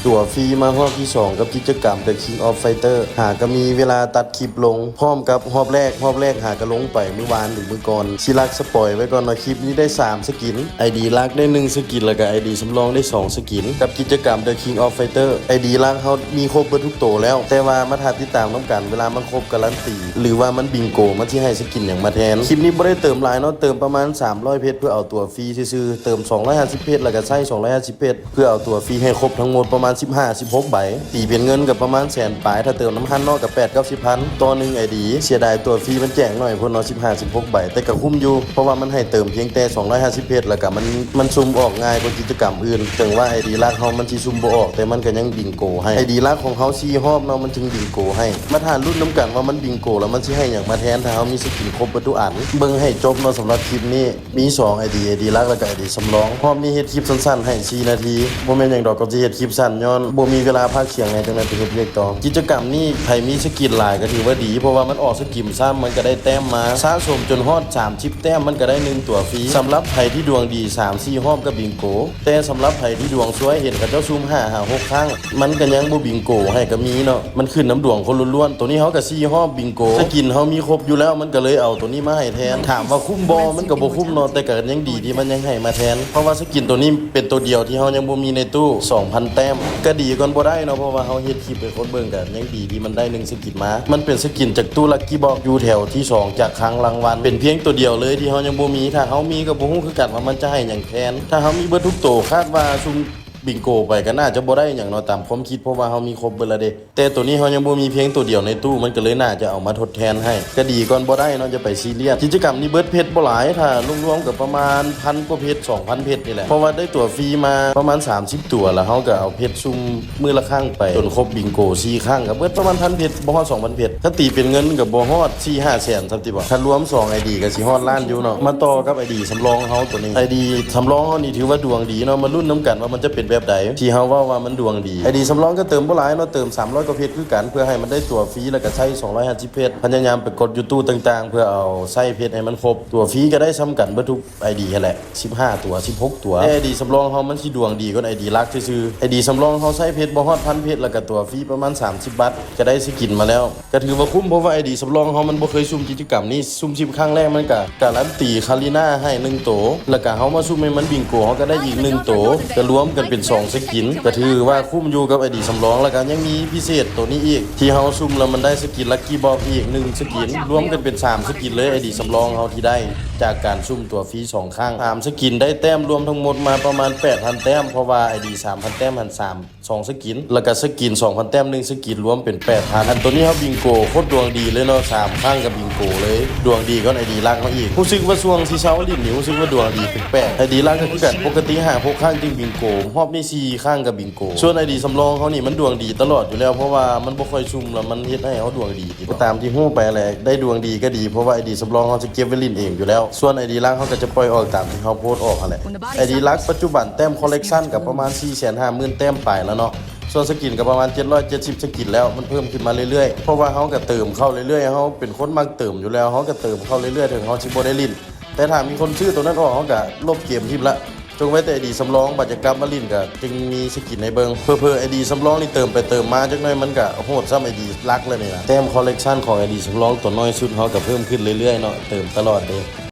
ຕົວຟຣີມາຮອບທີສອງກັບກິດຈະກຳ The King of Fighter ຫາກະມີເວລາຕັດຄລິບລົງພ້ອມກັບຮອບແລກ, ຮອບແລກຫາກະລົງໄປມື້ວານ ຫຼື ມື້ກ່ອນ. ຊິລັກສະປອຍໄວ້ກ່ອນວ່າຄລິບນີ້ໄດ້ສາມສະກິນ, ໄອດີຫຼັກໄດ້ໜຶ່ງສະກິນ ແລ້ວກະໄອດີສຳລອງໄດ້ສອງສະກິນ ກັບກິດຈະກຳ The King of Fighter. ໄອດີຫຼັກເຮົາມີຄົບເບິດທຸກໂຕແລ້ວ, ແຕ່ວ່າມາຖ້າຕິດຕາມນຳກັນ ເວລາມັນຄົບກາຣັນຕີ ຫຼືວ່າມັນບິງໂກ ມັນຊິໃຫ້ສະກິນຫຍັງມາແທນ. ຄລິບນີ້ບໍ່ໄດ້ເຕີມຫຼາຍເນາະ, ເຕີມປະມານສາມຮ້ອຍເພັດເພື່ອເອົາຕົວຟຣີຊື່ໆ, ເຕີມສອງຮ້ອຍຫ້າສິບເພັດ ແລ້ວກະໃຊ້ສອງຮ້ອຍຫ້າສິບເພັດ ເພື່ອເອົາຕົວຟຣີໃຫ້ຄົບທັງໝົດປະມານສິບຫ້າ ສິບຫົກໃບ, ຕີເປັນເງິນກໍປະມານແສນປາຍ, ຖ້າເຕີມນຳຮ້ານເນາະກໍແປດ ເກົ້າ ສິບພັນຕໍ່ໜຶ່ງໄອດີ. ເສຍດາຍຕົວຟຣີມັນແຈ້ງໜ້ອຍໂພດເນາະ, ສິບຫ້າ ສິບຫົກໃບ, ແຕ່ກໍຄຸ້ມຢູ່ ເພາະວ່າມັນໃຫ້ເຕີມພຽງແຕ່ສອງຮ້ອຍຫ້າສິບເພັດ ແລ້ວກໍມັນ ມັນຊຸ່ມອອກງ່າຍກວ່າກິດຈະກຳອື່ນ. ເຖິງວ່າໄອດີຫຼັກເຮົາມັນຊິຊຸ່ມບໍ່ອອກ, ແຕ່ມັນກໍຍັງບິງໂກໃຫ້. ໄອດີຫຼັກຂອງເຮົາສີ່ຮອບເນາະ, ມັນຈຶ່ງບິງໂກໃຫ້. ມາຖ້າລຸ້ນນຳກັນວ່າມັນບິງໂກແລ້ວມັນຊິໃຫ້ຫຍັງມາແທນ, ຖ້າເຮົາມີສະກິນຄົບເບິດທຸກອັນ. ເບິ່ງໃຫ້ຈົບເນາະ, ສຳລັບຄລິບນີ້ ມີສອງໄອດີ, ໄອດີຫຼັກ ແລ້ວກະໄອດີສຳລອງ. ຮອບນີ້ເຮັດຄລິບສັ້ນໆໃຫ້ສີ່ນາທີ, ບໍ່ແມ່ນຫຍັງດອກ, ກໍຊິເຮັດຄລິບສັ້ນ ຍ້ອນບໍ່ມີເວລາພາກສຽງແດ່, ຈັ່ງໃດໄປເຮັດວຽກຕໍ່. ກິດຈະກຳນີ້ໃຜມີສະກິນຫຼາຍກໍຖືວ່າດີ, ເພາະວ່າມັນອອກສະກິນຊ້ຳ, ມັນກໍໄດ້ແຕ້ມມາ. ສະສົມຈົນຮອດສາມສິບແຕ້ມ ມັນກໍໄດ້ໜຶ່ງຕົວຟຣີ. ສຳລັບໃຜທີ່ດວງດີ ສາມສີ່ຮອບກໍບິງໂກ, ແຕ່ສຳລັບໃຜທີ່ດວງຊວຍ ເຫັນເຂົາເຈົ້າຊຸ່ມຫ້າຫາຫົກຄັ້ງ ມັນກໍຍັງບໍ່ບິງໂກໃຫ້ກໍມີເນາະ, ມັນຂຶ້ນນຳດວງຄົນລ້ວນໆ. ໂຕນີ້ເຮົາກໍສີ່ຮອບບິງໂກ, ສະກິນເຮົາມີຄົບຢູ່ແລ້ວ, ມັນກໍເລີຍເອົາໂຕນີ້ມາໃຫ້ແທນ. ຖາມວ່າຄຸ້ມບໍ່? ມັນກໍບໍ່ຄຸ້ມເນາະ, ແຕ່ກໍຍັງດີທີ່ມັນຍັງໃຫ້ມາແທນ, ເພາະວ່າສະກິນໂຕນີ້ເປັນໂຕດຽວທີ່ເຮົາຍັງບໍ່ມີໃນຕູ້. ສອງພັນແຕ້ມກໍດີກ່ອນບໍ່ໄດ້ເນາະ, ເພາະວ່າເຮົາເຮັດຄລິບໃຫ້ຄົນເບິ່ງ, ກໍຍັງດີທີ່ມັນໄດ້ໜຶ່ງສະກິນມາ. ມັນເປັນສະກິນຈາກຕູ້ລັກກີ້ບັອກ ຢູ່ແຖວທີສອງຈາກຄລັງລາງວັນ, ເປັນພຽງໂຕດຽວເລີຍທີ່ເຮົາຍັງບໍ່ມີ. ຖ້າເຮົາມີກໍບໍ່ຮູ້ຄືກັນວ່າມັນຈະໃຫ້ຫຍັງແທນ. ຖ້າເຮົາມີເບິດທຸກໂຕ, ຄາດວ່າຊຸ່ມ ບິງໂກໄປກໍໜ້າຈະບໍ່ໄດ້ຫຍັງເນາະ ຕາມຄວາມຄິດ, ເພາະວ່າເຮົາມີຄົບເບິດແລ້ວເດ້. ແຕ່ໂຕນີ້ເຮົາຍັງບໍ່ມີພຽງໂຕດຽວໃນຕູ້, ມັນກໍເລີຍໜ້າຈະເອົາມາທົດແທນໃຫ້, ກໍດີກ່ອນບໍ່ໄດ້ເນາະ, ຢ່າໄປຊີຣຽສ. ກິດຈະກຳນີ້ເບິດເພັດບໍ່ຫຼາຍ, ຖ້າລວມໆກໍປະມານພັນກວ່າເພັດ ສອງພັນເພັດນີ້ແຫຼະ, ເພາະວ່າໄດ້ຕົວຟຣີມາປະມານສາມສິບຕົວ, ແລ້ວເຮົາກໍເອົາເພັດຊຸ່ມມື້ລະຄັ້ງໄປ ຈົນຄົບບິງໂກສີ່ຄັ້ງ, ກໍເບິດປະມານພັນເພັດ, ບໍ່ຮອດສອງພັນເພັດ. ຄັນຕີເປັນເງິນກໍບໍ່ຮອດສີ່ຫ້າແສນຊ້ຳຕິບໍ. ຄັນລວມສອງໄອດີກໍຊິຮອດລ້ານຢູ່ເນາະ. ມາຕໍ່ກັບໄອດີສຳລອງເຮົາໂຕນີ້, ໄອດີສຳລອງເຮົານີ້ຖືວ່າດວງດີເນາະ, ມາລຸ້ນນຳກັນວ່າມັນຈະເປັນແບບໃດ ທີ່ເຮົາເວົ້າວ່າມັນດວງດີ. ໄອດີສຳລອງກໍເຕີມບໍ່ຫຼາຍເນາະ, ເຕີມສາມຮ້ອຍກວ່າເພັດຄືກັນ ເພື່ອໃຫ້ມັນໄດ້ຕົວຟຣີ ແລ້ວກໍໃຊ້ສອງຮ້ອຍຫ້າສິບເພັດ, ພະຍາຍາມໄປກົດຢູ່ຕູ້ຕ່າງໆ ເພື່ອເອົາໃຊ້ເພັດໃຫ້ມັນຄົບ. ຕົວຟຣີກໍໄດ້ສ່ຳກັນເບິດທຸກໄອດີຫັ້ນແຫຼະ, ສິບຫ້າຕົວ ສິບຫົກຕົວ. ແຕ່ໄອດີສຳລອງເຮົາມັນຊິດວງດີກວ່າໄອດີຫຼັກຊື່ໆ. ໄອດີສຳລອງເຮົາໃຊ້ເພັດບໍ່ຮອດພັນເພັດ ແລ້ວກໍຕົວຟຣີປະມານສາມສິບບາດ ກໍໄດ້ສະກິນມາແລ້ວ. ກໍຖືວ່າຄຸ້ມ ເພາະວ່າໄອດີສຳລອງເຮົາມັນບໍ່ເຄີຍຊຸ່ມກິດຈະກຳນີ້, ຊຸ່ມສິບຄັ້ງແລກມັນກໍກາຣັນຕີຄາລີນາໃຫ້ໜຶ່ງໂຕ, ແລ້ວກໍເຮົາມາຊຸ່ມໃຫ້ມັນບິງໂກ ເຮົາກໍໄດ້ອີກໜຶ່ງໂຕ, ກໍລວມກັນເປັນສອງສະກິນ. ກໍຖືວ່າຄຸ້ມຢູ່ກັບໄອດີສຳລອງ. ແລ້ວກໍຍັງມີພິເສດໂຕນີ້ອີກ ທີ່ເຮົາຊຸ່ມແລ້ວມັນໄດ້ສະກິນລັກກີ້ບັອກອີກໜຶ່ງສະກິນ, ລວມກັນເປັນສາມສະກິນເລີຍ ໄອດີສຳລອງເຮົາທີ່ໄດ້ຈາກການຊຸ່ມຕົວຟຣີສອງຄັ້ງ. ສາມສະກິນໄດ້ແຕ້ມລວມທັງໝົດມາປະມານແປດພັນແຕ້ມ, ເພາະວ່າໄອດີສາມພັນແຕ້ມຫັ້ນສາມ ສອງສະກິນ ແລ້ວກະສະກິນສອງພັນແຕ້ມໜຶ່ງສະກິນ ລວມເປັນແປດພັນ. ອັນໂຕນີ້ເຮົາບິງໂກໂຄດດວງດີເລີຍເນາະ, ສາມຄັ້ງກະບິງໂກເລີຍ, ດວງດີກ່ອນໄອດີຫຼັກເຮົາອີກ. ຮູ້ສຶກວ່າຊ່ວງທີ່ເຊົາຫຼິ້ນນີ້ ຮູ້ສຶກວ່າດວງດີແປກໆ. ໄອດີຫຼັກກະຄືກັນ, ປົກກະຕິຫ້າຫົກຄັ້ງຈຶ່ງບິງໂກ, ຮອບນີ້ສີ່ຄັ້ງກະບິງໂກ. ສ່ວນໄອດີສຳລອງເຮົານີ້ມັນດວງດີຕະຫຼອດຢູ່ແລ້ວ, ເພາະວ່າມັນບໍ່ຄ່ອຍຊຸ່ມ ແລ້ວມັນເຮັດໃຫ້ເຮົາດວງດີ. ຕາມທີ່ຮູ້ໄປແຫຼະ, ໄດ້ດວງດີກະດີ ເພາະວ່າໄອດີສຳລອງເຮົາຈະເກັບໄວ້ຫຼິ້ນເອງຢູ່ແລ້ວ, ສ່ວນໄອດີຫຼັກເຮົາກະຈະປ່ອຍອອກຕາມທີ່ເຮົາໂພສອອກຫັ້ນແຫຼະ. ໄອດີຫຼັກປັດຈຸບັນແຕ້ມຄໍເລັກຊັນກະປະມານສີ່ແສນຫ້າໝື່ນແຕ້ມປາຍແລ້ວເນາະ, ສ່ວນສະກິນກະປະມານເຈັດຮ້ອຍເຈັດສິບສະກິນແລ້ວ, ມັນເພີ່ມຂຶ້ນມາເລື້ອຍໆ ເພາະວ່າເຮົາກະເຕີມເຂົ້າເລື້ອຍໆ, ເຮົາເປັນຄົນມັກເຕີມຢູ່ແລ້ວ, ເຮົາກະເຕີມເຂົ້າເລື້ອຍໆ ເຖິງເຮົາຊິບໍ່ໄດ້ຫຼິ້ນ, ແຕ່ຖ້າມີຄົນຊື້ໂຕນັ້ນອອກ ເຮົາກະລົບເກມຖິ້ມລະ. ຈົ່ງໄວ້ແຕ່ໄອດີສຳລອງ, ບາດຈະກັບມາຫຼິ້ນກະຈຶ່ງມີສະກິນໃຫ້ເບິ່ງ. ເຜີໆໄອດີສຳລອງນີ້ເຕີມໄປເຕີມມາຈັກໜ້ອຍ ມັນກະໂຫດສ່ຳໄອດີຫຼັກແລ້ວນີ້ນະ. ແຕ້ມຄໍເລັກຊັນຂອງໄອດີສຳລອງໂຕນ້ອຍສຸດ ເຮົາກະເພີ່ມຂຶ້ນເລື້ອຍໆເນາະ, ເຕີມຕະຫຼອດເດ້.